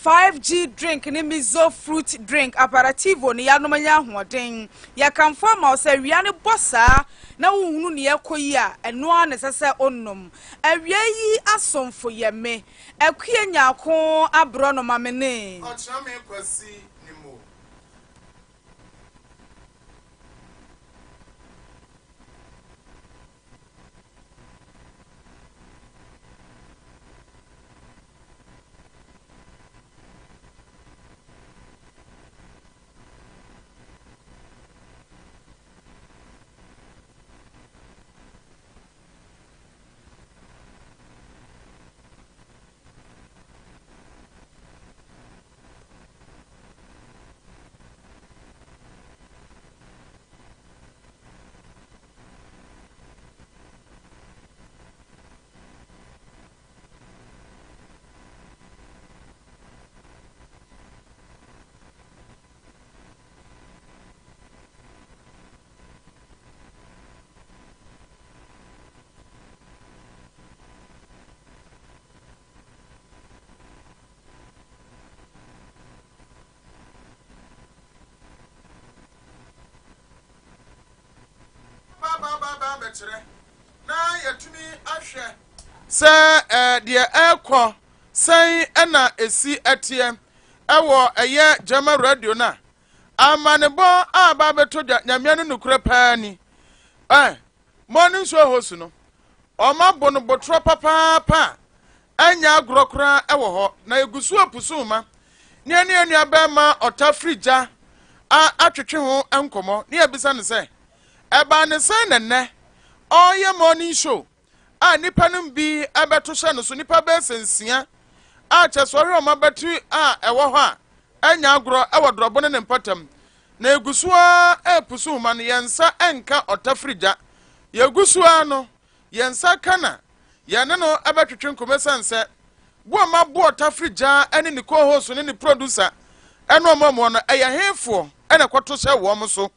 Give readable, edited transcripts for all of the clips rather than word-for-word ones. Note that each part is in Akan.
5G drink ne Mizo fruit drink aperitivo ne yɛanom anya ahoɔden. Yɛkamfo ama wo sɛ awia no bɔ saa na wonhunu nea ɛkɔ yi a, ɛno ara na ɛsɛ sɛ wonom. Awia yi asomfo yɛ me. Akua Nyarko aborɔnoma me ne. Ɔkyerɛme Kwasi Nimo. Ba abɛkyerɛ na yɛatumi ahwɛ sɛ deɛ ɛrekɔ sɛn na ɛsi teɛ ɛwɔ ɛyɛ German radio no a amanebɔ a aba abɛtɔ dwa nyamea no nokorɛ paa ni ɛ morning show host no ɔma bo no botorɔ papaapa a ɛnyɛ agorɔ koraa ɛwɔ hɔ na ɛgu so apusu ma ne ɛne ɛnua bɛrima ɔtafiri gya a atwetwe ho nkɔmmɔ ne yɛbisa no sɛ Ɛbaa no sɛn na nnɛ ɔreyɛ morning show a nnipa no bi bɛto hyɛ no so, nnipa bɛyɛ sɛ nsia a kyɛ sɛ ɔhwɛ wɔn abatiri a ɛwɔ hɔ a ɛnyɛ agorɔ wɔ dorɔbo ne ne mpɔtam. Na egu so ara repusu nhoma no, yɛn nsa nka ɔtafiri gya. Yɛgu so ara no, yɛn nsa ka na yɛne no bɛtwetwe nkɔmmɔ esiane sɛ Boama boɔ tafiri gya ne ne co-host ne ne producer ne wɔn a wɔn no ɛyɛ hefoɔ na ɛkɔto hyɛ wɔn so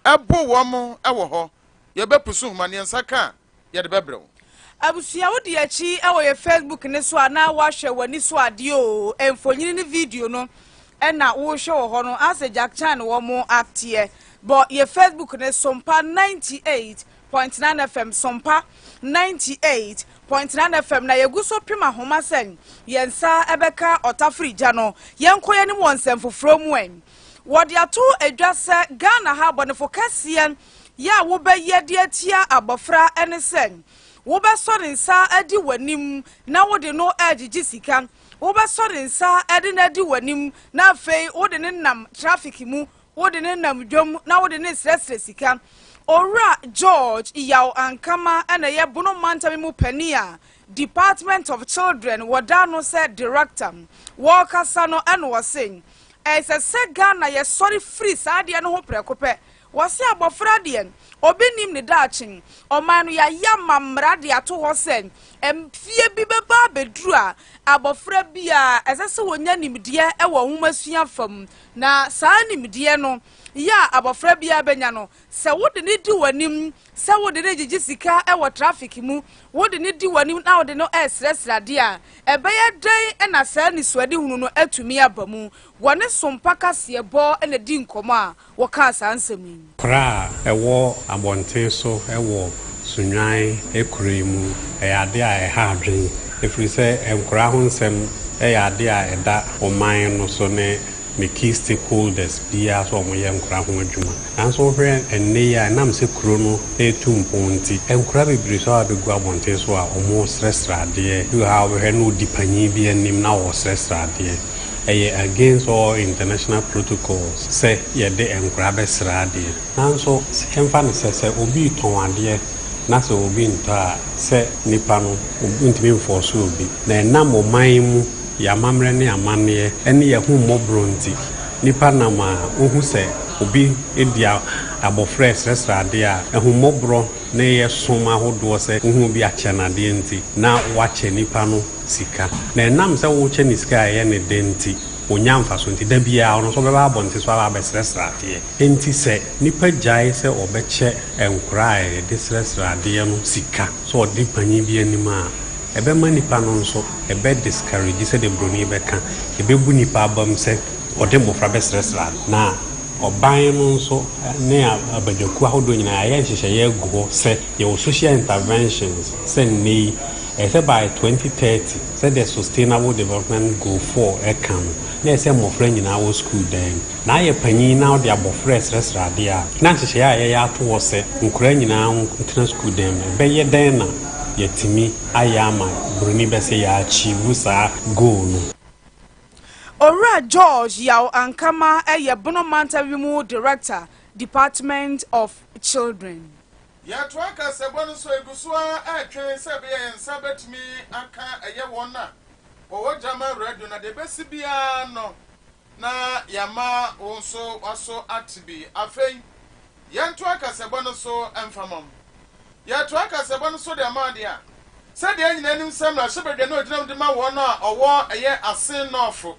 bo wɔn wɔ hɔ. Yɛbɛpusu nhoma no yɛn nsa ka a yɛde bɛbrɛ wo. Abusua wodi akyi wɔ yɛ Facebook no so a na woahwɛ w'ani so adeɛ oo, mfonyini ne video no na wohwɛ wɔ hɔ no asɛ Jack Chan wɔn ateɛ bɔ yɛ Facebook no so mpa 98.9 FM Sompa 98.9 FM na yɛgu so pem ahoma sɛ yɛn nsa bɛka ɔtafere gya no. Yɛnkɔ yɛn anim wɔ nsɛm foforɔ mu ɛ. Wɔde ato dwa sɛ Ghana ha abɔnefo kɛseɛ yɛ a wobɛyɛ de atia abɔfra ne sɛ wobɛsɔ ne nsa adi w'anim na wode no regyegye sika. Wobɛsɔ ne nsa de no adi w'anim na afei wode no nam traffic mu Wode no nam dwam na wode no resrɛsrɛ sika. Owura George Yaw Ankama na ɛyɛ Bono Mantam mu panin a Department of Children wɔda ano sɛ Director. Wɔrekasa no na ɔse, ɛsɛ sɛ Ghana yɛsɔre firi saa adeɛ no ho prɛko pɛ. Wɔse abɔfra deɛ, obi nnim ne daakye. Ɔman no yɛayɛ amammara de ato hɔ sɛ mfeɛ bi bɛba abɛduru a, abɔfra biara ɛsɛ sɛ wɔnya nimdeɛ wɔ nwomasua fam. Na saa nimdeɛ no yɛ a abɔfra biara bɛnya no, sɛ wode no di w'anim, sɛ wode no regyegye sika wɔ trafik mu, wode no di w'anim na wode no resrɛsrɛ adeɛ a, ɛbɛyɛ dɛn na saa anisoadehunu no atumi aba mu? Wɔne Sompa Kaseɛbɔ na ɛdii nkɔmmɔ a wɔkaa saa nsɛm yi. Kora a ɛwɔ abɔnten so wɔ Sunyani kuro yi mu yɛ adeɛ a ɛha adwene ɛfiri sɛ nkora ho nsɛm yɛ adeɛ a ɛda ɔman no so ne ne key stakeholders biara sɛ wɔyɛ nkora ho adwuma. Nanso wohwɛ ɛnnɛ yi a ɛnam sɛ kuro no retu mpɔn nti, nkora bebree nso aba abɛgu abɔnten so a wɔresrɛsrɛ adeɛ. Bi wɔ ha a wobɛhwɛ na ɔdi panin bi anim na ɔresrɛsrɛ adeɛ. Ɛyɛ against all international protocols sɛ yɛde nkwadaa bɛsrɛ adeɛ. Nanso yɛmfa no sɛ, sɛ obi retɔn adeɛ na sɛ obi ntɔ a, sɛ nipa no, wontumi mfɔɔso obi. Na ɛnam ɔman yi mu yɛn amammerɛ ne amanneɛ ne yɛn ahummɔborɔ nti, nipa nam a wohu sɛ obi di abɔfra resrɛsrɛ adeɛ a, ahummɔborɔ ne yɛ som ahodoɔ sɛ wohu obi akyɛ no adeɛ nti, na woakyɛ nipa no sika. Na ɛnam sɛ wokyɛ no sika a ɛyɛ no dɛ nti, ɔnya mfasoɔ nti, da biara ɔno nso ɔbɛba abɔnten so aba abɛsrɛsrɛ adeɛ. Enti sɛ nipa gyae sɛ ɔbɛkyɛ nkoraa a yɛde srɛsrɛ adeɛ no sika sɛ ɔde panin bi anim a, Ɛbɛma nipa no nso, ɛbɛ discourage sɛdeɛ buroni bɛka, ɛbɛbu nipa abam sɛ ɔde mmɔfra bɛsrɛsrɛ ade. Na ɔban no nso ne abadwakuo ahodoɔ nyinaa yɛayɛ nhyehyɛeɛ agu hɔ sɛ yɛwɔ social interventions sɛ nnɛ yi ɛyɛ sɛ by 2030 sɛdeɛ Sustainable Development Goal 4 ɛka no na ɛsɛ mmɔfra nyinaa wɔ sukuu dan mu. Na ayɛ panyin na wode abɔfra resrɛsrɛ adeɛ a, na nhyehyɛeɛ a yɛyɛ ato hɔ sɛ nkwadaa nyinaa ntena sukuu dan mu no, ɛbɛyɛ dɛn na yɛatumi ayɛ ama buroni bɛsɛ yɛ achieve saa goal no? Owura George Yaw Ankama yɛ Bono Mantam yi mu Director, Department of Children. Yɛtoa kasabɔ no so, yɛgu so ara retwɛn sɛ ɛbɛyɛ yɛn nsa bɛtumi aka ɛyɛ wɔn a wɔwɔ German radio na deɛ ɛbɛsi biara no na yɛama wo nso w'aso ate bi. Afei, yɛntoa kasabɔ no so mfa mma mo. Yɛtoa kasabɔ no so de ama wo deɛ a, sɛdeɛ yɛn nyinaa nim sɛ mmarahyɛbadwa no a ɔgyina mu de ma wɔn a ɔwɔ ɛyɛ Asen Nɔɔfo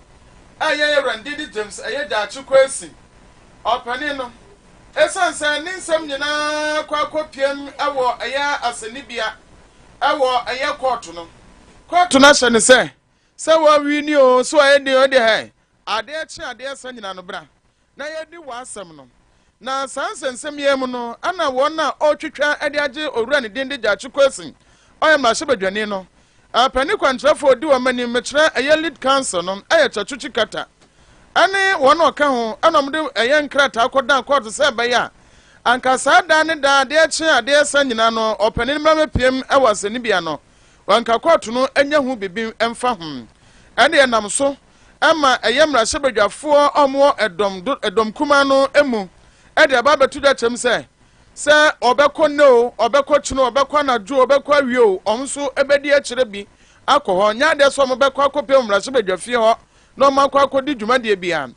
a ɛyɛ Yɛwura Ndidi James ɛyɛ Gyaakye Kwesi ɔpanin no, ɛsiane sɛ ne nsɛm nyinaa kɔ akɔpiem wɔ ɛyɛ asɛnnibea wɔ ɛyɛ kɔɔto no, kɔɔto no ahyɛ no sɛ Sɛ wɔawi ni oo, sɛ wɔayɛ den oo, ɛdeɛ hɛ, adeɛ kye adeɛ sa nyina no bra na yɛdi w'asɛm no. Na saa nsɛnsɛm yi ara mu no, ɛna wɔn a ɔretwitwa de agye owura ne din de Gyakye Quayson, ɔyɛ mmarahyɛbadwani no, panin kwankyerɛfoɔ a ɔdi wɔn anim, mekyerɛ ɛyɛ lead counsel no, ɛyɛ Tsatsu Tsikata, ɛne wɔn a ɔka ho, ɛna wɔde ɛyɛ nkrataa kɔdan kɔɔto sɛ ɛbɛyɛ a anka saa da ne da adeɛ kye adeɛ sa nyina no, ɔpanin mmra mmɛpiem wɔ asɛnnibea no. Anka kɔɔto no nyɛ ho biribi mfa ho. Ɛnde ɛnam so ma ɛyɛ mmarahyɛbadwafoɔ a wɔwɔ ɛdɔm do ɛdɔm kumaa no mu de aba abɛto dwa kyɛm sɛ, sɛ ɔbɛkɔ nnɛ o, ɔbɛkɔ kyena o, ɔbɛkɔ anadwo o, ɔbɛkɔ awia o, wɔn nso bɛdi akyire bi akɔ hɔ. Nyɛ adeɛ sɛ wɔbɛkɔ akɔpem mmarahyɛbadwafie hɔ na wɔakɔ akɔdi dwumadie biara.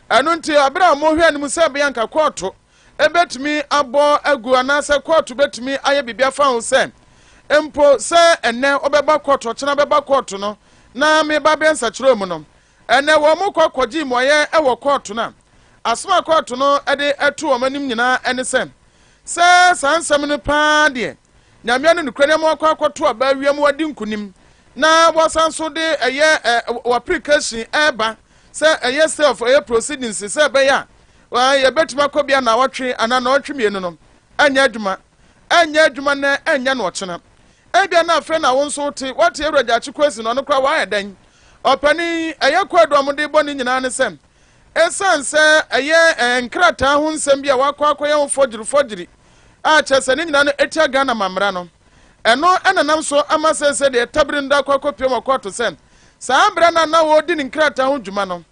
Ɛno nti, berɛ a wɔhwɛ anim sɛ ɛbɛyɛ anka kɔɔto bɛtumi abɔ agu anaasɛ kɔɔto bɛtumi ayɛ biribi afa ho sɛ mpo sɛ ɛnɛ wobɛba kɔɔto ɔkyena bɛba kɔɔto no na meba bɛ nsakyerɛ mu no ɛnɛ wɔn mo kɔ kɔgye mmuaeɛ wɔ kɔɔto no a asɛm a kɔɔto no de ɛto wɔn anim nyinaa ɛne sɛ sɛ saa nsɛm no paa deɛ nyamea no nokura nneɛma wakɔ akɔto aba awia mu wadi nkunim na wɔsan so de ɛyɛ ɛ wɔ application ɛreba sɛ ɛyɛ self ɛyɛ proceedings sɛ ɛbɛyɛ a Yɛbɛtumi akɔ bia naawɔtwe anaa naawɔtwe mmienu no, ɛnyɛ adwuma. Ɛnyɛ adwuma nnɛ, ɛnyɛ no ɔkyena. Ebia na afei na wo nso wote, woate Awura Gyakye Kwesi no, ɔno koraa wayɛ dɛn? Ɔpanin yi, ɛyɛ kwaadu a wɔde bɔ ne nyinaa ne sɛ, ɛsiane sɛ ɛyɛ nkrataa ho nsɛm bi a wakɔ akɔyɛ ho fɔgyiri fɔgyiri a kyerɛ sɛ ne nyinaa no ɛtia Ghana mammara no, ɛno ɛna nam so ama seesei deɛ tabiri no da akɔ akɔpiem wɔ kɔɔto sɛ saa berɛ no a na wɔredi ne nkrataa ho dwuma no,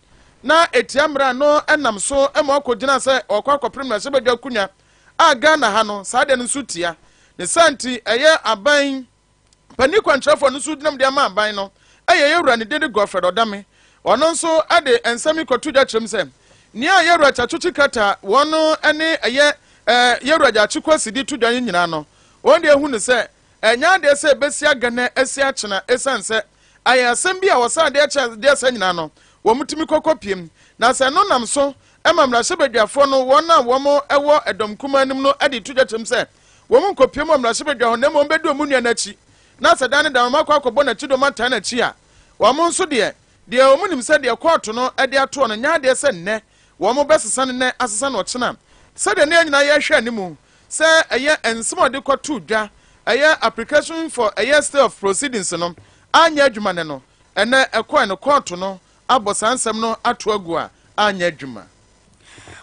na etia mmara no nam so ma ɔkɔgyinaa sɛ ɔrekɔ akɔpere mmarahyɛbadwa akonnwa a Ghana ha no saa deɛ no nso tia. Ne saa nti ɛyɛ aban panin kwankyerɛfoɔ no nso gyinam de ama aban no ɛyɛ yɛwura ne din de Godfred Ɔdame. Ɔno nso de nsɛm yi kɔto dwa kyerɛm sɛ nea yɛwura Tsatsu Tsikata wɔn ne ɛyɛ yɛwura Gyakye Kwasi de to dwa yi nyinaa no wɔn deɛ ehu no sɛ Ɛnyɛ adeɛ sɛ ɛbɛsi agɛnɛ asi akyena ɛsiane sɛ ayɛ asɛm bi a wɔsan adeɛ kyɛ adeɛ sa nyinaa no wɔn tumi kɔ kɔpiem na sɛ ɛno nam so ma mmarahyɛbadwafoɔ no wɔn a wɔn wɔ ɛdɔm kumaa no mu no de to dwa kyɛm sɛ wɔn nkɔpiem wɔ mmarahyɛbadwa hɔ na mmom bɛdi wɔn nua no akyi na sɛ da ne da wɔn akɔ akɔbɔ n'akyi dɔm ataa n'akyi a wɔn nso deɛ deɛ wɔn nim sɛ deɛ kɔɔto no de atoɔ no nyɛ adeɛ sɛ nnɛ wɔn bɛsesa no nnɛ asesa no ɔkyena sɛdeɛ ne yɛn nyinaa yɛhwɛ anim sɛ ɛyɛ nsɛm a ɔde kɔtoo dwa, ɛyɛ application for ɛyɛ stay of proceedings no anyɛ adwuma nnɛ no, ɛnnɛ ɛkɔɛ no kɔɔto no abɔ saa nsɛm no ato agu a anyɛ adwuma.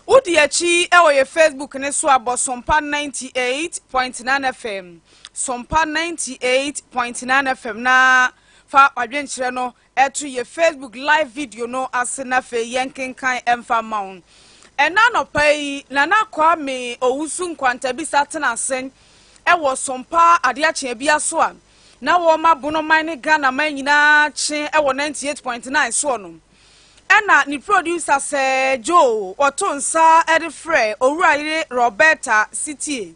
Wodi akyi wɔ yɛ Facebook no so a bɔ Sompa 98.9 FM, Sompa 98.9 FM na fa w'adwenkyerɛ no To yɛ Facebook live video no ase na afei yɛnkenkan mfa mma wo. Ɛnnɛ anɔpa yi, Nana Kwame Owusu Nkwantabisa tena ase wɔ Sompa adeɛ akyeabia so a na wɔma Bonoman ne Ghana man nyinaa kye wɔ 98.9 soɔ no. Ɛna ne producer Sir Joe ɔto nsa de frɛ Owurayere Roberta Sitie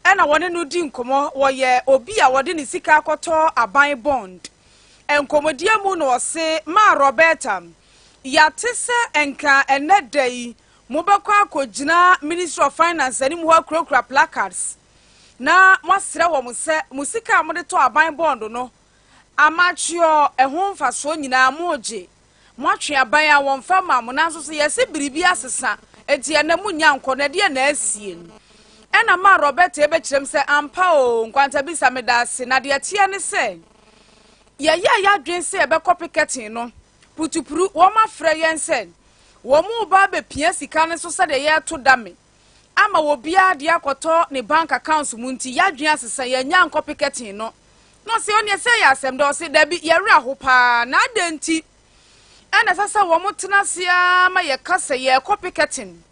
ɛna wɔne no di nkɔmmɔ. Wɔyɛ obi a wɔde ne sika akɔtɔ aban bond. Nkɔmmɔdie mu na ɔse, Maa Roberta, yɛate sɛ nka ɛnnɛ da yi mobɛkɔ akɔgyina Ministry of Finance anim hɔ akurakura placards na moasrɛ wɔn sɛ mo sika a mode tɔ aban bond no, Amakyeɔ, ɛho mfasoɔ nyinaa moregye. Moatwe aban a wɔmfa mmaa mo, nanso so yɛse biribi asesa, enti ɛnnɛ monnya nkɔ, na ɛdeɛn na asie? Ɛna maa Roberta bɛkyerɛm sɛ, Ampa oo, Nkwantabisa, meda ase, na deɛ ɛteɛ ne sɛ, yɛyɛɛ yɛadwene sɛ yɛbɛkɔ picketing no, putupuru, wɔafrɛ yɛn sɛ wɔreba abɛpia sika no so sɛdeɛ yɛreto dame ama obiara de akɔtɔ ne bank accounts mu nti, yɛadwene asesa, yɛannya ankɔ picketing no. Na ɔse, ɔneɛ sɛ ɛyɛ asɛm dɛ? Ɔse, dabi, yɛn werɛ aho paa, na adɛn nti ɛna ɛsɛ sɛ wɔn tena ase ara ma yɛka sɛ yɛrekɔ picketing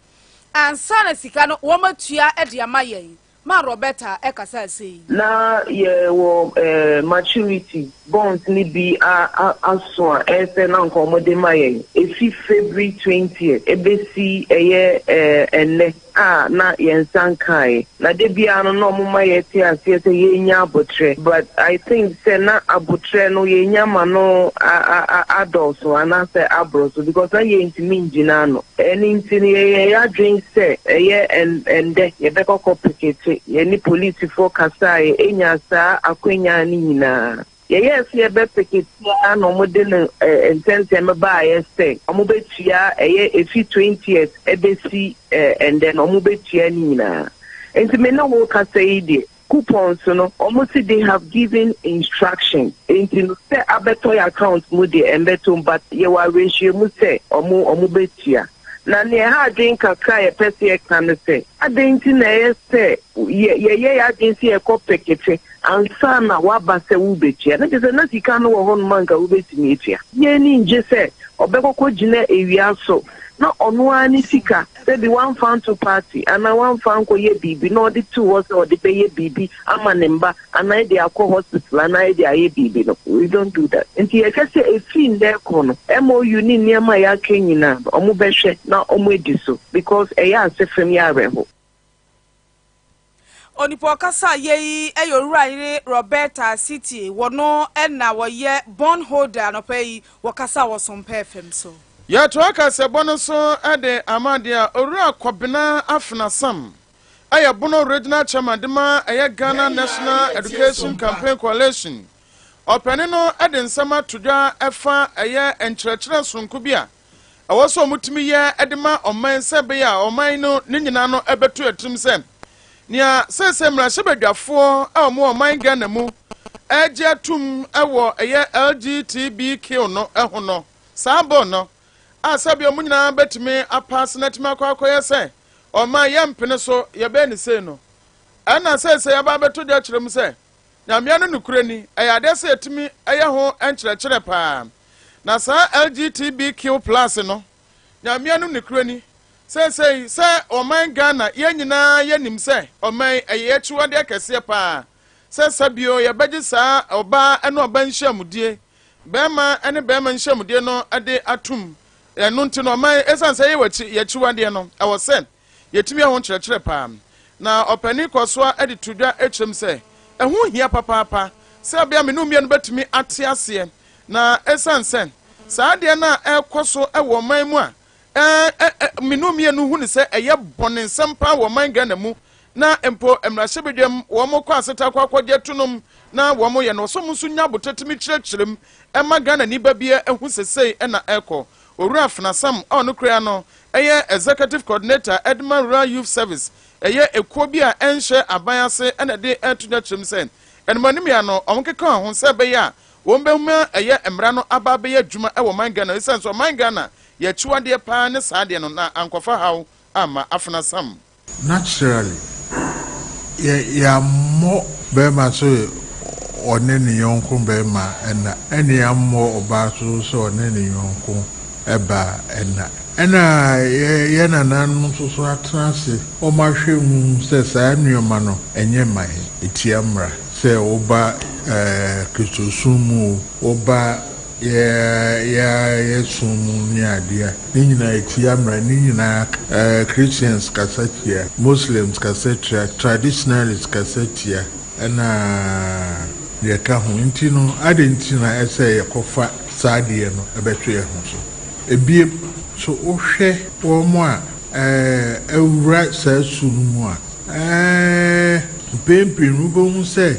ansa na sika no wɔn atua de ama yɛn? Ma Roberta ɛkasaa sei. Na yɛwɔ maturity bonds no bi aso a ɛyɛ sɛ na anka wɔde ma yɛn ɛfi February 20th ɛbɛsi ɛyɛ ɛnnɛ a na yɛn nsa nkaeɛ. Na da biara no na wɔma yɛte aseɛ sɛ yɛnya abotrɛ, but I think sɛ na abotrɛ no yɛnya ma no adɔɔso anaasɛ aboro so because na yɛntumi ngyina ano. Ɛno nti no yɛyɛɛ yɛn adwene sɛ ɛyɛ ɛndɛ yɛbɛkɔ kɔ pekete. Yɛne polisifoɔ kasaeɛ ɛnyaa saa akwanya no nyinaa. Yɛyɛɛ sɛ yɛbɛpekete ara na wɔde no ntɛmntɛm baeɛ sɛ wɔbɛtua ɛyɛ ɛfi 20th ɛbɛsi ɛndɛ no wɔbɛtua ne nyinaa. Nti me ne wo kasa yi deɛ, coupons no wɔn si they have given instruction, nti no sɛ abɛtɔ yɛ account mu deɛ ɛmbɛtɔ mu, but yɛwɔ awerɛhyɛmu sɛ wɔn bɛtua. Na nea ɛha adwene kakra a yɛpɛ sɛ yɛka no sɛ, adɛn nti na ɛyɛ sɛ yɛ yɛyɛ yɛ adwene sɛ yɛkɔ pekete ansa na waba sɛ wobɛtua? Na kyerɛ sɛ na sika no wɔ hɔnom a nka wobɛtumi atua. Yɛn ani ngye sɛ ɔbɛkɔkɔ gyina awia so na ɔno ara ne sika, sɛbi wamfa anto party anaa wamfa ankɔyɛ biribi na ɔde too hɔ sɛ ɔde bɛyɛ biribi ama ne mba anaa de akɔ hospital anaa de ayɛ biribi no. We don't do that. Nti yɛhwɛ sɛ ɛfiri nnɛ rekɔ no, MOU ne nneɛma a yɛaka nyinaa no, wɔbɛhwɛ na wɔadi so because ɛyɛ ase fam, yɛ awerɛho. Onipa ɔkasa yɛ yi yɛ Owura Yere Roberta Sitie. Wɔno na wɔyɛ bond holder anɔpa yi wɔkasa wɔ Sompa FM so. Yɛtoa kasɛbɔ no so de ama deɛ a Owura Kɔbena Afena Sam ɛyɛ Bono Regional Chairman de ma ɛyɛ Ghana National Education Campaign Coalition. Ɔpanin no de nsɛm ato dwa ɛfa ɛyɛ nkyerɛkyerɛ sononko bi a ɛwɔ sɛ wɔtumi yɛ de ma ɔman, sɛ ɛbɛyɛ a ɔman no ne nyinaa no ɛbɛto atirim sɛ nea seesei mmarahyɛbadwafoɔ a wɔwɔ ɔman Ghana mu ɛregye atum wɔ ɛyɛ LGTBQ no ho no, saa bill no a sɛbea wɔn nyinaa bɛtumi apaase na atumi akɔ akɔyɛ sɛ ɔman yɛmpene so yɛbɛyɛ ne sei no, ɛna seesei yɛaba abɛto dwa kyerɛ mu sɛ Nyamea no nokorɛ ni, ɛyɛ adeɛ sɛ yɛtumi yɛ ho nkyerɛkyerɛ paa. Na saa LGTBQ+ no, Nyamea no nokorɛ ni, seesei sɛ ɔman Ghana yɛn nyinaa yɛnim sɛ ɔman ɛyɛ akyiwadeɛ kɛseɛ paa sɛ sɛbio yɛbɛgye saa ɔbaa ne ɔba nhyiamudie, bɛrima ne bɛrima nhyiamudie no de atum. Ɛno nti no ɔman ɛsiane sɛ ɛyɛ yɛn akyiwadeɛ no, ɛwɔ sɛ yɛtumi yɛ ho nkyerɛkyerɛ paa. Na ɔpanin kɔ so ara de to dwa kyerɛ mu sɛ, ɛho hia papaapa sɛ ɛbɛyɛ a me ne wo mmienu bɛtumi ate aseɛ. Na ɛsiane sɛ saa adeɛ no a ɛrekɔ so wɔ ɔman mu a me ne wo mmienu hu no sɛ ɛyɛ bɔne nsɛm paa wɔ ɔman Ghana mu, na mpo mmarahyɛbadwam wɔn kɔ aseta kɔ akɔgye atunom na wɔn yɛ no, ɔsɛ wɔn nso nya abotatumi kyerɛkyerɛ mu ɛma Ghana ni ba biara ehu sɛ sei ɛna ɛrekɔ. Owura Fenasam a ɔno koraa no ɛyɛ Executive Coordinator ɛde ma Rural Youth Service, ɛyɛ ekuo bi a ɛnhyɛ aban ase, ɛna ɛde ɛto dwa kyerɛ mu sɛ animanimia no wɔn keka wɔn ho sɛ ɛbɛyɛ a wɔn bɛhuma ɛyɛ mmara no aba abɛyɛ adwuma ɛwɔ ɔman Ghana, esiane sɛ ɔman Ghana yɛ akyiwadeɛ paa ne saa adeɛ no na ankɔfa haw amma Afenasam. Naturally, yɛ yɛammɔ barima sɛ ɔne ne yɔnko barima nna, ɛna yɛammɔ ɔbaa nso sɛ ɔne ne yɔnko baa nna. Ɛna yɛ yɛ nananom nso so atena ase, wɔahwɛ hu sɛ saa nneɛma no ɛnyɛ mma yɛn, ɛtia mmara. Sɛ woba ɛɛ Kristosom mu o, woba Yɛ yɛ ara yɛ som mu ne adeɛ a, ne nyinaa ɛtia mmara, ne nyinaa eh, Christians kasa tia, Muslims kasa tia, traditionalists kasa tia, ɛna deɛ ɛka ho. Nti no, adɛn nti na ɛsɛ yɛkɔfa saa adeɛ no ɛbɛto yɛn ho so? Ebiem, so wohwɛ wɔn a eh, awura saa su no mu a, eh, mpɛn pii no wobɛhu sɛ.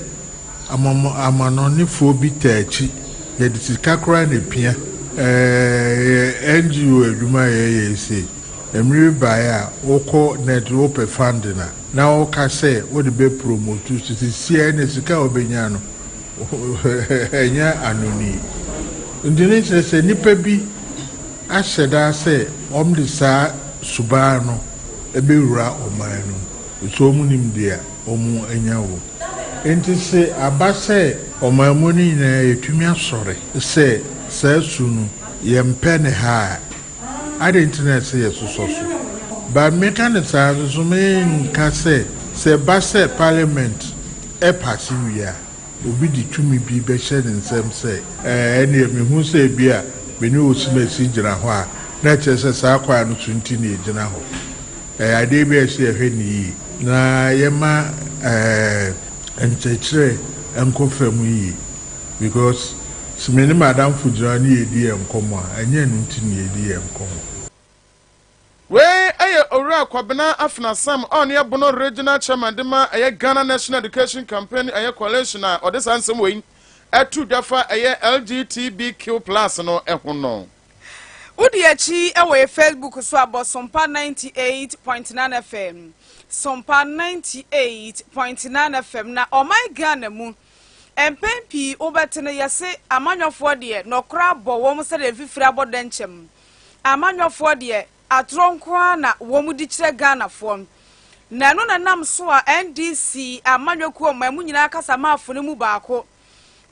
Amanɔnefoɔ bi taa akyi, yɛde sika koraa na epia. Ɛɛ NGO adwuma a yɛyɛ yi sei, mmere bi baeɛ a wokɔ net wopɛ funding a, na woka sɛ wode bɛ promote so sisiɛ na sika a wobɛnya no ɛnyɛ anoni. Nti ne kyerɛ sɛ nnipa bi ahyɛ da sɛ wɔde saa suban no bɛwura ɔman no mu. So wɔn nim deɛ wɔn anya wɔ mu. Nti sɛ aba sɛ ɔman mu no nyinaa yɛtumi asɔre sɛ saa su no yɛmpɛ ne ha a, adɛn nti na ɛsɛ yɛsosɔ so? Ba meka ne saa nso so menka sɛ sɛ ɛba sɛ parliament ɛpass wie a, obi de tumi bi bɛhyɛ ne nsam sɛ ɛneɛ mehu sɛ bi a me ne Osimesi gyina hɔ a, na kyerɛ sɛ saa kwan no so nti na yɛgyina hɔ. Ɛyɛ adeɛ bi a ɛsɛ yɛhwɛ ne yie na yɛma nkyerɛkyerɛ nkɔ fam yie, because sɛ me ne m'adamfo gyina hɔ ne yɛdi yɛn nkɔmmɔ a, ɛnyɛ ɛno nti na yɛdi yɛn nkɔmmɔ. Wei yɛ Owura Kwabena Afenasam a ɔno yɛ Bono Regional Chairman de ma ɛyɛ Ghana National Education Campaign ɛyɛ Coalition a ɔde saa nsɛm wei ɛto dwa fa ɛyɛ LGTBQ+ no ho no. Wodi akyi wɔ yɛ Facebook so abɔ Sompa 98.9 FM. Sompa 98.9 FM na ɔman Ghana mu. Mpɛn pii wobɛte no yɛse amanyɔfoɔ deɛ nɔkora abɔ wɔn sɛdeɛ mfifiri abɔ dɛnkyɛm. Amanyɔfoɔ deɛ atorɔ nko ara na wɔn di kyerɛ Ghanafoɔ. Na ɛno na nam so a NDC amanyɔkuo ɔman mu nyinaa kasamaafo no mu baako,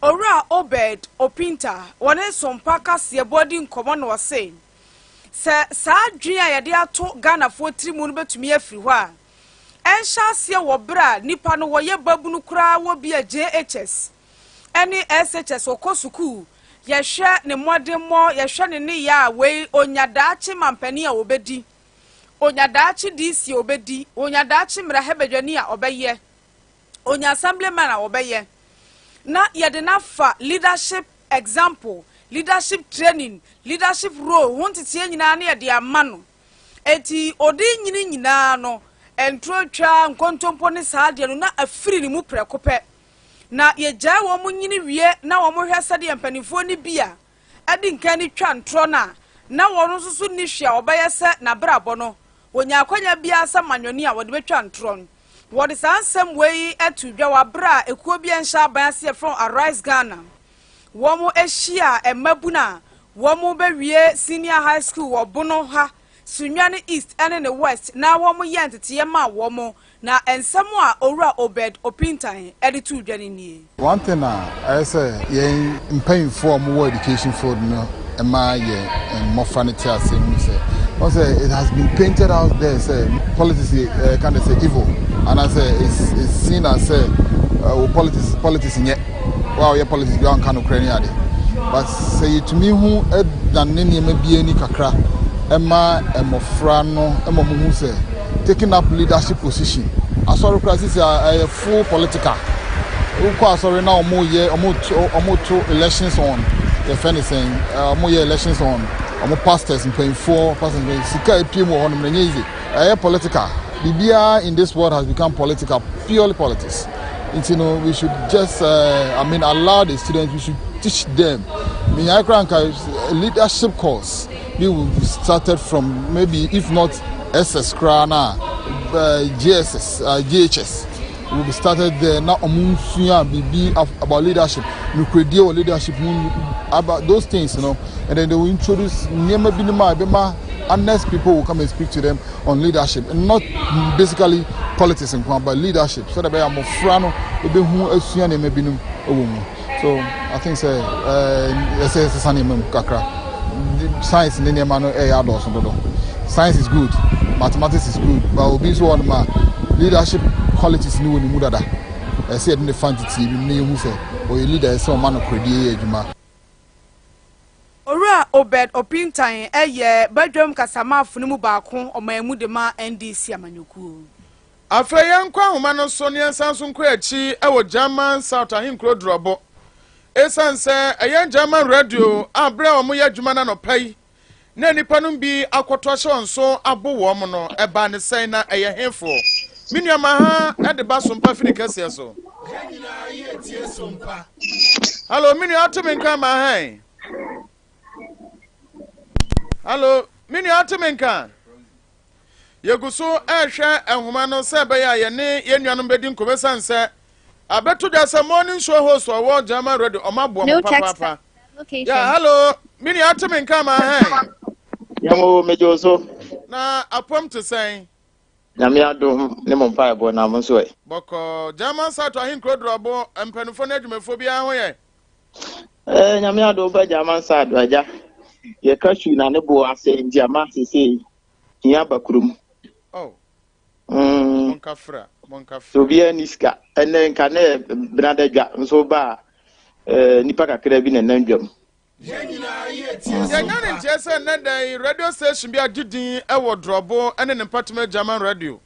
Owura Obed Opinta, wɔne Sompa kaseɛbɔ di nkɔmmɔ na ɔse sɛ saa adwene a yɛde ato Ghanafoɔ tiri mu no bɛtumi afiri hɔ a, ɛnhyɛ aseɛ wɔ berɛ a nipa no wɔyɛ babunu koraa wɔ bi a JHS ne SHS ɔkɔ sukuu, yɛhwɛ ne mmɔdemmɔ, yɛhwɛ ne nneyɛɛ a wei onya daakye mampanin a ɔbɛdi, onya daakye DC a ɔbɛdi, onya daakye mmarahyɛbadwani a ɔbɛyɛ, onya assemblyman a ɔbɛyɛ. Na yɛde no afa leadership example, leadership training, leadership role ho nteteɛ nyinaa na yɛde ama no. Enti ɔde nyini nyinaa no, ntorotwa, nkontompo ne saa adeɛ no na afiri ne mu prɛko pɛ. Na yɛgyae wɔn nyini wie na wɔn hwɛ sɛdeɛ mpanimfoɔ no bi a adi nkan no twa ntorɔ no a, na wɔn nso so nni hwee a wɔbɛyɛ sɛ n'abrabɔ no wɔnya akwanya biara sɛ manyɔni a wɔde bɛtwa ntorɔ no. Wɔde saa nsɛm wei ato dwa wɔ abere a ekuo bi a ɛnhyɛ aban ase yɛfrɛ wɔn Arise Ghana. Wɔn ahyia mmabunu a wɔn bɛwie senior high school wɔ Bono ha, Sunyani East ne ne West na wɔn yɛ nteteeɛ maa wɔn. Na nsɛm a Owura Obed Opintan de too dwa no nie. One thing a ɛyɛ sɛ yɛn mpanyinfoɔ a wɔwɔ education field no ma yɛn mmɔfra no te ase mu sɛ wɔn sɛ it has been painted out there sɛ politics yɛ ɛɛ kind of sɛ evil anaasɛ it's seen as sɛ ɛɛ politics nyɛ wo a ɔyɛ politics bi a ɔnka nokorɛ ne ade, but sɛ yɛtumi ho dane nneɛma bi ani kakra ɛma mmɔfra no ɛma wɔn hu sɛ taking up leadership position, asɔre koraa sisi a ɛyɛ full political. Wokɔ asɔre na wɔn yɛ wɔn to elections on, yɛfɛ ne sɛn, wɔn yɛ elections on wɔn pastors mpanyinfoɔ, pastors mpanyinfoɔ, sika epie mu wɔ hɔnom na ɛnyɛ easy. Ɛyɛ political. Biribiara in this world has become political, purely politics. Nti no we should just I mean, allow the students, we should teach them. Menyae koraa nka leadership course bi will be started from maybe if not SS koraa na JSS, JHS will be started there na ɔmo nsua biribi about leadership, nukuredie wɔ leadership mu, about those things, and then they will introduce nneɛma binom a ɛbɛma honest people will come and speak to them on leadership and not basically politics nko, but leadership, so that bɛyɛ mmɔfra no ebehu asua nneɛma binom wɔ mu. So I think sɛ ɛsɛ ɛsesa nneɛma mu kakra. Science ne nneɛma no ɛyɛ adɔɔso dodo. Science is good, mathematics is good, but obi nso wɔ nom a leadership qualities ne wɔ ne mu dada, ɛsɛ yɛde ne fa nteteɛ bi mu na yɛhu sɛ ɔyɛ leader, ɛsɛ ɔma no korodie yɛ adwuma. Owura Obed Opintan yɛ badwam kasamaafo no mu baako ɔman mu de ma NDC amanyɔkuo. Afei yɛnkɔ ahoma no so ne yɛnsan so nkɔ akyi wɔ German South ahenkuro Dorɔbo. Ɛsiane sɛ ɛyɛ German radio a berɛ a wɔyɛ adwuma no anɔpa yi na nnipa no bi akɔtɔ ahyɛ wɔn so abo wɔn no, ɛbaa ne sɛn na ɛyɛ hefoɔ? Me nuama ha de ba so mpa firi kɛseɛ so. Hello, me nua ate me nka ma hɛn. Hello, me nua ate me nka. Yɛgu so ɛrehwɛ nhoma no sɛ ɛbɛyɛ a yɛne yɛn nuanom bɛdi nkɔmmɔ ɛsiane sɛ abɛto dwa sɛ morning show host ɔwɔ German radio ɔmo aboa mo papaapa. Yeah, hello, me nua ate me nka ma hɛn. Yɛmo megye wo so. Na apɔm te sɛn? Nyame adom ne mo mpaebɔ na mo nso ɛ. Bɔkɔɔ. German Sato ahenkuro drɔbo mpanimfoɔ ne adwumayɛfoɔ biara ho yɛ. Ɛɛ Nyame adom ba German Sato agya. Yɛ cashew na ne boɔ asɛ nti ama sesei hia ba kurom. Oh. Mm. Monka fra, monka fra. So obiara ni sika. Ɛnɛ nka ne benada dwa nso ba a eh, nipa kakra bi na ɛnam dwam. Yɛnya ne nteɛ sɛ nnɛ da yi radio station bi agye din wɔ Drɔbo ne ne mpɔtam German radio.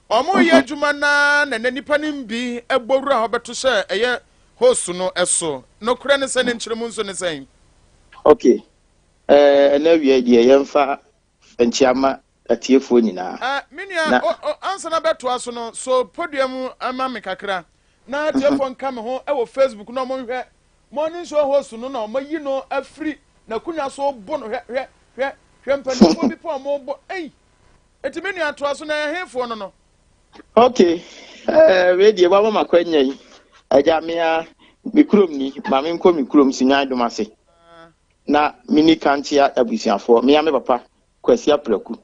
Wɔreyɛ mhm. adwuma na na nnɛ nnipa no bi bɔ wura hɔ bɛto hyɛ ɛyɛ host no so. Nokorɛ ne sɛ ne nkyerɛmu nso ne sɛn? Okay. Eh, ɛnɛ awia deɛ yɛmfa nkyea ma atiefoɔ nyinaa. Eh, me nua, ansa na bɛtoa so no, so podua mu ma me kakra na atiefoɔ nka me ho wɔ Facebook na wɔn nhwɛ Morning show host no na wɔayi no afiri n'akonnwa so rebo no hwɛ hwɛ hwɛ hwɛ mpanimfoɔ bi pɔ a wɔrebɔ ei eti me nua toa so na ɛyɛ hefoɔ no no. Okay, eh, wei deɛ wama m'akwanya yi agya mea me kurom ni ma menkɔ me kurom Sinyan Dom ase na meni kankyea abusuafoɔ mea me papa Kwasi Apraku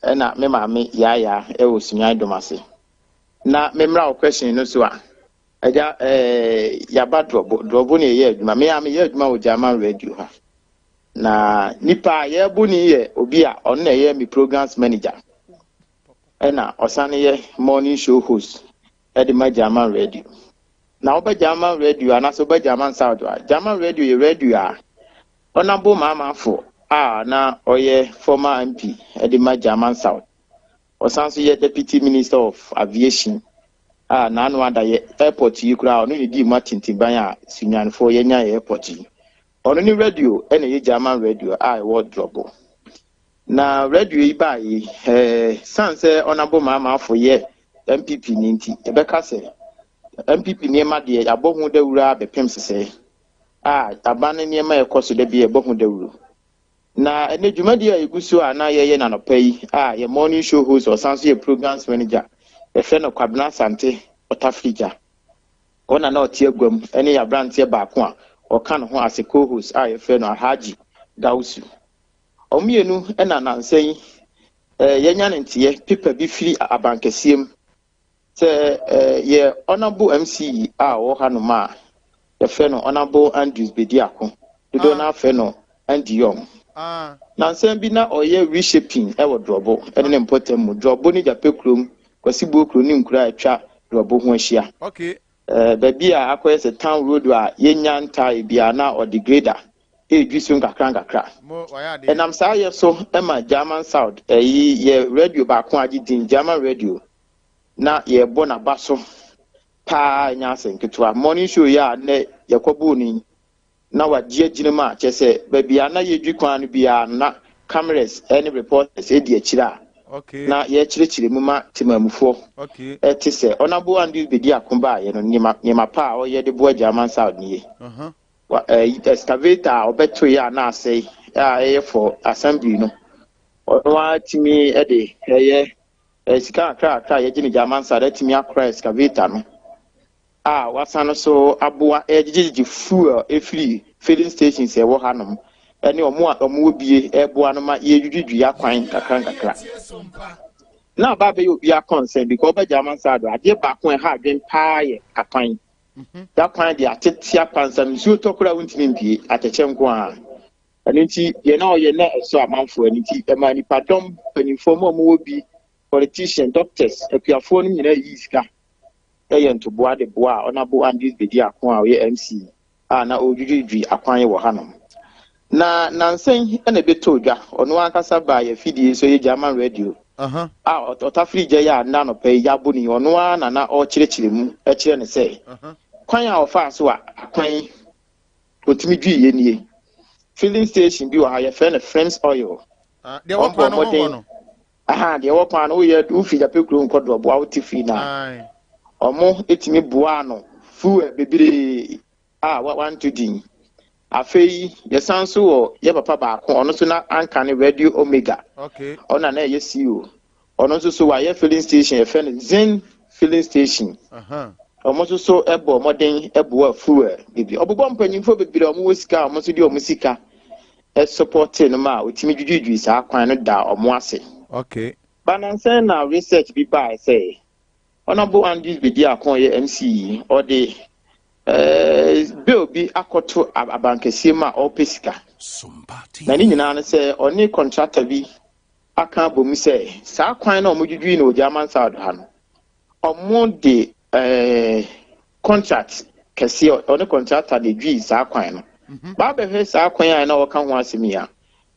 ɛna me maame Yaayaa ɛwɔ Sinyan Dom ase na memmra wo question no so a Agya, eh, yaba drɔbo, drɔbo na yɛyɛ adwuma. Me a meyɛ adwuma wɔ German radio ha. Na nipa a yɛrebo ne yɛ obi a ɔno na ɛyɛ me programs manager. Ɛna ɔsan yɛ morning show host ɛde ma German radio. Na woba German radio anaasɛ woba German South a, German radio yɛ radio a Honorable Maamafo a na ɔyɛ former MP ɛde ma German South. Ɔsan nso yɛ Deputy Minister of Aviation a n'ano ada yɛ airport yi koraa ɔno na edii mu atintimban a Sunyanifoɔ yɛnya yɛ airport yi. Ɔno ne radio na ɛyɛ German radio a ɛwɔ Drɔbo. Na radio yi baa yi, eh, san sɛ Honourable Maamafo yɛ NPP ni nti, yɛbɛka sɛ NPP nneɛma deɛ yɛabɔ ho dawuro ara bɛpem sesɛɛ a aban no nneɛma a ɛkɔ so da bi yɛbɔ ho dawuro. Na ɛnɛ dwumadi a egu so a na yɛyɛ no anɔpa yi a yɛ morning show host ɔsan nso yɛ programs manager yɛfrɛ no Kwabena Asante Ɔtafirigya. Ɔna na ɔte agua mu ɛne yɛ aberanteɛ baako a ɔka ne ho as a co-host a yɛfrɛ no Alhaji Gausu. Wɔn mmienu na nansa yi eh, yɛanya ne nteɛ pepa bi firi abankɛseɛ mu Sɛ yɛ Honourable MC a ɔwɔ hanom a, yɛfrɛ no Honourable Andrews Bediako. Dodoɔ no ara frɛ no Andy Young. Nansa bi na ɔyɛ reshaping wɔ Drɔbo ne ne mpɔtam mu. Drɔbo ne Gyapɛ kurom, Kwasi Buokuro ne nkuro a atwa Drɔbo ho ahyia. Baabi a akɔyɛ sɛ town road a yɛnnya ntae biara na ɔde grader redwi so nkakrankakra. Ɛnam saa yɛ so ma German South ɛyi yɛ radio baako a agye din, German Radio, na yɛrebɔ n'aba so paa ɛnyɛ asɛm ketewa. Morning show yi a nnɛ yɛkɔbɔɔ no yi, na wagye agyina mu a kyerɛ sɛ baabi a na yɛdwi kwan no biara no na cameras ne reporters di akyire a na yɛrekyerɛkyerɛ mu ma temamufoɔ te sɛ Honourable Andrews Bediako baeɛ no nneɛma nneɛma pa a ɔyɛ de boa German South nie. Wa ɛɛ excavator a ɔbɛtoeɛ a na asɛe a ɛyɛ for assembly no ɔno ara tumi de ɛyɛ sika kakra kakra a yɛgye no German South atumi akora excavator no. a wɔasan nso aboa regyegyegye fuel firi filling stations a ɛwɔ hanom ne wɔn a wɔwɔ bie reboa no ma yɛredwidwidwi akwan nkakra nkakra. Na aba abɛyɛ obiara concern because ɔba German side adeɛ baako a ɛha adwen paa yɛ akwan. Yakwan de atete apansam nsuo tɔ koraa wontumi mpie atɛkyɛ nko ara. Ɛno nti deɛ na ɔyɛ na ɛsɔ amanfoɔ ani nti ɛma nipadɔm mpanimfoɔ mu a wɔwɔ bi politician, doctors, akuafoɔ no nyinaa yii sika yɛ ntoboa de boaa Honourable Andrews Bediako a ɔyɛ MC a na ɔredwidwidwi akwan wɔ hanom. Na nnansa yi na ɛbɛtɔɔ dwa, ɔno ankasa baa yɛn afidie so, ɛyɛ German radio, a ɔtafiri gya yi a nnɛ anɔpa yi yɛabɔ no yi, ɔno ara na na ɔrekyerɛkyerɛ mu kyerɛ no sɛ kwan a ɔfaa so a akwan yi ɔtumi dwiiɛ nie. Filling station bi wɔ ha, yɛfrɛ no Friends Oil. Deɛ wɔ kwan no ho hɔ no. Aha, deɛ ɛwɔ kwan no, woyɛ wofiri Gyapɛ kurom kɔ Drɔboa, wote firi no a, ɔmo tumi boaa no. Fuel bebree a wanto din. Afei yɛsan nso wɔ yɛ papa baako, ɔno nso na anka ne Radio Omega. Okay. Ɔno na na ɛyɛ CEO. Ɔno nso so wayɛ filling station, yɛfrɛ no Zen filling station. Wɔn nso so bɔ mmɔden boa fuel bebree. Ɔbobɔ mpanyinfoɔ bebree a wɔwɔ sika a wɔn nso de wɔn sika sɔpɔte no ma otumi dwidwidwi saa kwan no da wɔn ase. Okay. Banansɛn na research bi bae sɛ Honourable Andrews Bediako a ɔyɛ MC yi, ɔde eh, bill bi akɔto abankɛseɛ mu a ɔrepɛ sika. Na ne nyinaa no sɛ ɔne contractor bi aka abɔ mu sɛ saa kwan no a wɔdwidwii no wɔ German South ha no, wɔde eh, contract kɛseɛ, ɔne contractor na edwii saa kwan no. Mhm. Baabɛhwɛ saa kwan a na wɔka ho asɛm yi a,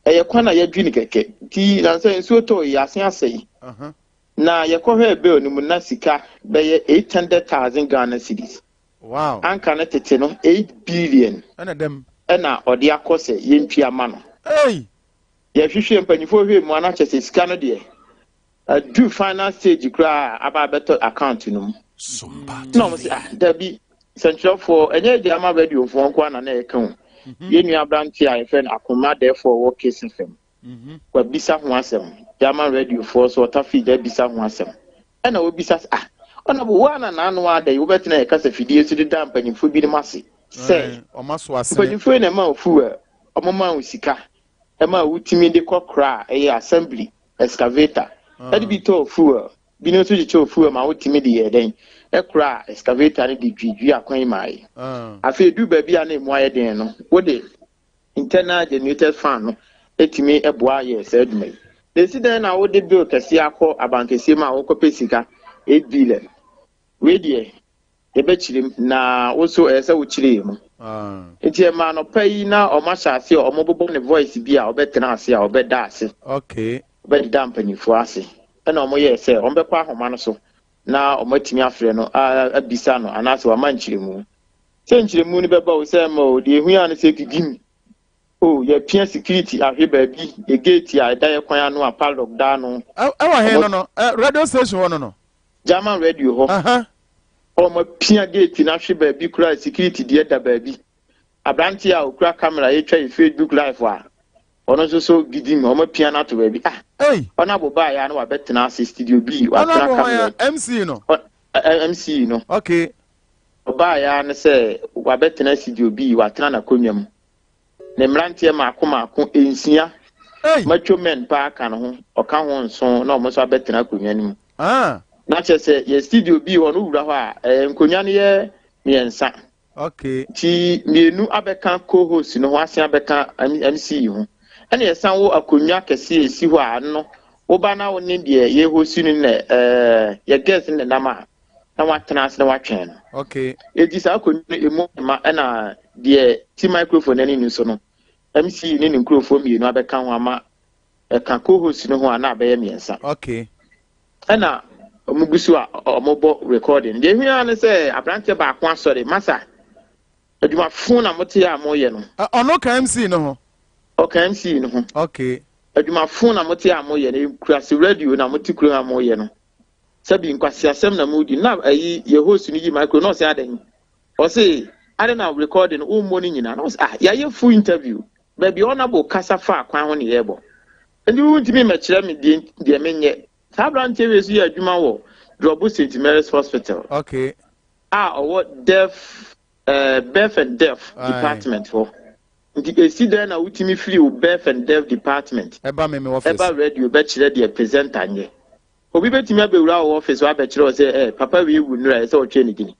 ɛyɛ kwan a yɛadwi no kɛkɛ. Nti nansɛ nsuo tɔ yi, ase asɛe. Na yɛkɔhwɛɛ bill no mu na sika bɛyɛ 800,000 Ghana cedis. Wow. Anka no tete no 8 billion. Ɛna dɛm. Ɛna ɔde akɔ sɛ yɛntua ma no. Hey! Yɛhwehwɛ mpanyinfoɔ hwɛ mu a na kyerɛ sɛ sika no deɛ aduru final stage koraa a aba abɛtɔ account no mu. Na wɔn sɛ ah dabi sɛnkyerɛfoɔ ɛnyɛ agya ama radiofoɔ nko ara na na ɛka o. Mhm. Yɛn nua aberante a yɛfrɛ no Akoma Dɛɛfoɔ wɔ Kiss FM. Mhm. Wabisa ho asɛm. German radiofoɔ so ɔtafi gya bisa ho asɛm. Ɛna wɔbisa sɛ ah ɔnabo wo ana n'ano ada yi wobɛtena yɛ kasa fidie so de da mpanyinfoɔ binom ase sɛ mpanyinfoɔ yi na ɛma wo fuel wɔn ma wo sika ɛma wotumi de kɔ kora a ɛyɛ assembly excavator ɛde bi tɔɔ fuel binom nso kyekyɛw fuel ma wotumi de yɛɛ dɛn ɛkora excavator no de dwidwi akwan maa yi afei edu baabi a na emu ayɛ den no wode internal generated fan no etumi boa yɛ saa adwuma yi na esi dɛn na wode bill kɛseɛ akɔ abankɛseɛ mu a wokɔpɛ sika 8 billion wei deɛ Yɛbɛkyerɛ mu, na wo nso ɛyɛ sɛ wokyerɛ yɛn mu. Nti ɛma anɔpa yi na wɔn ahyɛ ase a wɔbobɔ ne voice bi a ɔbɛtena ase a ɔbɛda ase. Okay. Ɔbɛdeda mpanyinfoɔ ase. Ɛna wɔn yɛɛ sɛ wɔn bɛkɔ ahoma no so na wɔn atumi afrɛ no abisa no anaasɛ wama nkyerɛmu. Sɛ nkyerɛmu no bɛba o sɛ ɛmma o, deɛ ehu ara ne sɛ gigim. O yɛpia security ahwe baabi, yɛ gate a ɛda yɛ kwan ano a padlock da ano. Ɛwɔ he no no? Radio station hɔ no no? German radio hɔ. Aha. Wɔapia gate no ahwe baabi koraa security deɛ da baabi. Aberanteɛ a okura camera retwa yɛ Facebook live a ɔno nso so gidim wɔapia no ato baabi. Ah! Ei! Ɔno abo baeɛ a na wabɛtena ase studio B watena Ɔno abo camera. hwan MC no? Ɔ, ɛ, MC no. Okay. Ɔbaeɛ ara ne sɛ wabɛtena studio B watena n'akonnwa mu. Ne mmeranteɛ mmaako mmaako nsia, macho men paa ka ne ho, ɔka ho nson na wɔn nso abɛtena akonnwa no mu. Ah. Na kyerɛ sɛ yɛ studio bi hɔ no wura hɔ a, ɛɛ nkonnwa no yɛ mmiɛnsa. Okay. Nti mmienu abɛka co-host no ho, asen abɛka MC ho. Ɛna yɛsan wɔ akonnwa kɛse a esi hɔ a no woba na wo ne deɛ yɛhost no na ɛɛ yɛ guest no nenam a na watena ase na watwɛn no. Okay. Eti saa akonnwa no emu ma ɛna deɛ ti microphone no anim so no MC ne ne nkurɔfoɔ mmienu abɛka ho ama ɛka co-host no ho a na abɛyɛ mmiɛnsa. Okay. Ɛna wɔn gu so a wɔbɔ recording. Deɛ ehia ne sɛ aberanteɛ baako asɔre masa adwumafo na mote a moyɛ no. Ɔno ka MC no ho. Ɔka MC no ho. Okay. Adwumafo na mote a moyɛ no kurase radio na mote kurom a moyɛ no. Sɛbi nkwaseasɛm na modi na ayi yɛ host no yi micro na ɔsɛ adɛn ɔse adɛn na recording no wommɔ no nyinaa na ɔsɛ ah yɛayɛ full interview baabi ɔnabo kasa fa kwan ho ne yɛbɔ nti wontumi mmɛkyerɛ me deɛ deɛ menyɛ saa aberanteɛ wei so yɛ adwuma wɔ Drɔbo St Mary's Hospital okay a ɔwɔ deaf uh, birth and death department hɔ nti esi dɛn na wotumi firi wo birth and death department ɛba me me office ɛba radio bɛkyerɛ deɛ presenter nyɛ Obi bɛtumi abɛwura wo office hɔ abɛkyerɛ wo sɛ eh, papa wei wu nnora, ɛsɛ sɛ wɔtwerɛ ne dini.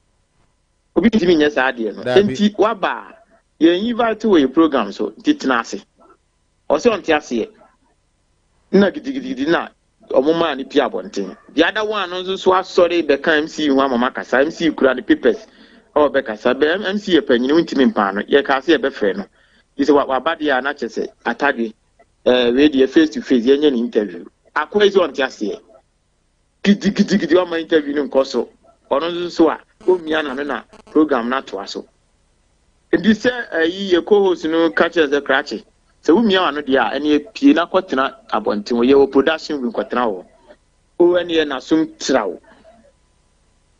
Obi ntumi nyɛ saa adeɛ no. Daabi. Enti waba a, yɛn invite wɔ yɛ program so, nti tena ase. Ɔsɛ ɔnte aseɛ. Nna gidigidigidi na ɔmo maa no pie abɔnten. The other one no nso so asɔre bɛka MC ho ama makasa. MC kura ne papers a ɔbɛkasa. Bɛ MC yɛ panyini, wontumi mpaa no. Yɛkaa sɛ yɛbɛfrɛ no. Nti sɛ waba deɛ a na kyerɛ sɛ atadwe. Eh, wei deɛ face to face yɛnyɛ ne interview. Akoa yi sɛ ɔnte aseɛ. Gidigidigidi ɔma interview no nkɔ so. Ɔno nso so a, ɔmmia n'ano na program no atoa so. Nti sɛ ayi yɛ co-host no ka kyerɛ sɛ krakye, sɛ womia w'ano deɛ a, ɛneɛ pie na kɔtena abɔnten hɔ. Yɛwɔ production room kɔtena hɔ. O ɛneɛ n'asom traw.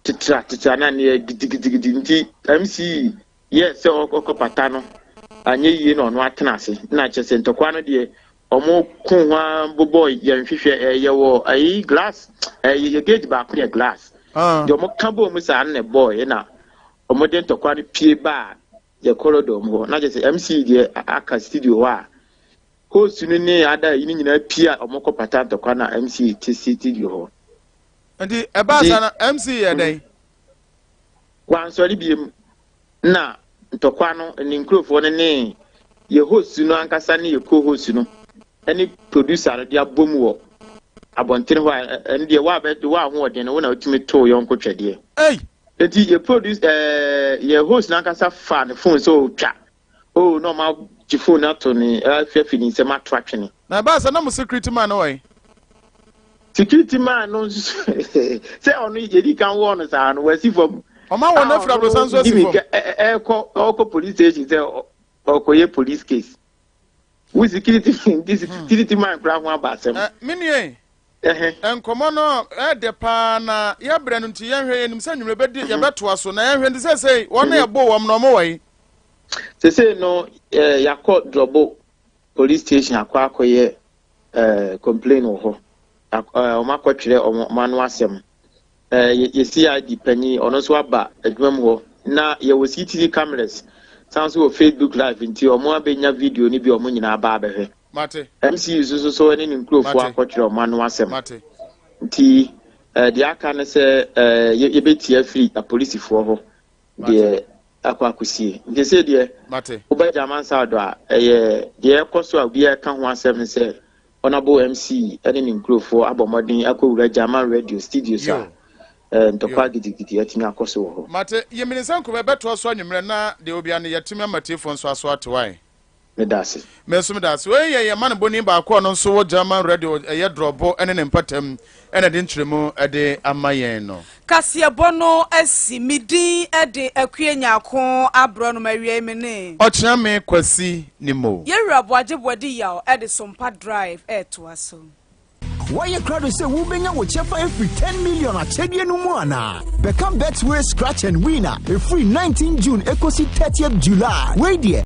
Titra titra na ne yɛ gidigidigidi nti MC yɛ sɛ ɔkɔ pata no anyɛ yie na ɔno atena ase na kyerɛ sɛ ntɔkwa no deɛ ɔmo ko ho ara bobɔ yɛn hwehwɛ ɛyɛ wɔ ayi glass ɛyɛ yɛ gate baako yɛ glass Ah. deɛ ɔmo ka bɔ mu saa no na ɛbɔɔ yɛ na ɔmo de ntɔkwa no pie baa yɛ corridor mu hɔ na kyerɛ sɛ MC deɛ aka studio hɔ a host no ne ada yi no nyinaa pie a ɔmo kɔ pata ntɔkwa na MC te studio hɔ. Nti ɛbaa saa no MC yɛ dɛn? Wansɔre biem na ntɔkwa no ne nkurɔfoɔ no ne yɛ host no ankasa ne yɛ co-host no ne producer no de abom wɔ abɔntene hɔ a ɛno deɛ woabɛ woahoɔden no wo na wotumi too yɔnko twɛdeɛ. Ei! Nti yɛ produce ɛɛ yɛ host no ankasa fa ne phone sɛ ɔtwa o na ɔma gye phone no ato ne afi ne nsam ato atwene. Na ɛbaa saa na mo security man no wɔ he? Security man no nso sɛ ɔno yɛdi kan wɔɔ no saa no wasi fam. Ɔma wɔn afiri aborosan nso asi fam. Ɛkɔ ɔkɔ police station sɛ ɔkɔyɛ police case. Wo security nti security man koraa ho aba asɛm. Me nua yi, nkɔmmɔ no ɛɛdɛ paa na yɛbrɛ no nti yɛnhwɛ yɛnim sɛ nwumere bɛdi yɛbɛtoa so na yɛnhwɛ nti sɛsei wɔn na yɛbɔ wɔn na wɔn wɔ yi. Sɛsei no yɛakɔ Drɔbo police station akɔ akɔyɛ complain wɔ hɔ. Wɔn akɔtwerɛ wɔn ano asɛm. Yɛ CID panyin ɔno nso aba adwuma mu hɔ na yɛwɔ CCTV cameras san so wɔ Facebook live nti wɔn abɛnya video no bi wɔn nyinaa aba abɛhwɛ. Mate. MCU nso so so ne ne nkurɔfoɔ akɔtwerɛ wɔn ano asɛm. Mate. Nti deɛ aka ne sɛ yɛbɛtie afiri apolisifoɔ hɔ deɛ akɔ akɔsie. Nti sɛ deɛ wobɛgya amansa do a ɛyɛ deɛ ɛkɔ so a obiara ka ho asɛm ne sɛ Honourable MC ne ne nkurɔfoɔ abɔ mmɔden akɔwura German Radio studios a ntɔkwa gidigidi atumi akɔ so wɔ hɔ. Mate, Yemini sɛ nkɔmmɔ ɛbɛtoa so anwummerɛ na deɛ obia no yɛatumi ama tiefoɔ nso aso ate wae. Meda ase. Me nso meda ase. Wei yɛ yɛn manebɔni baako a ɔno nso wɔ German Radio ɛyɛ Drɔbo ne ne mpatam na ɛde nkyerɛmu de ama yɛn no. Kaseɛbɔ no asi. Me din de Akua Nyarko Aborɔnoma awiei me ne. Ɔkyeame Kwasi Nimo. Yɛwura Boagye Boadi Yaw de Sompa Drive retoa so. Woayɛ krado sɛ wubenya wo kyɛfa afiri 10 million akyɛdeɛ no mu anaa? Bɛka Betway Scratch and Win a ɛfiri 19 June ɛkɔsi 30th July. Wei deɛ.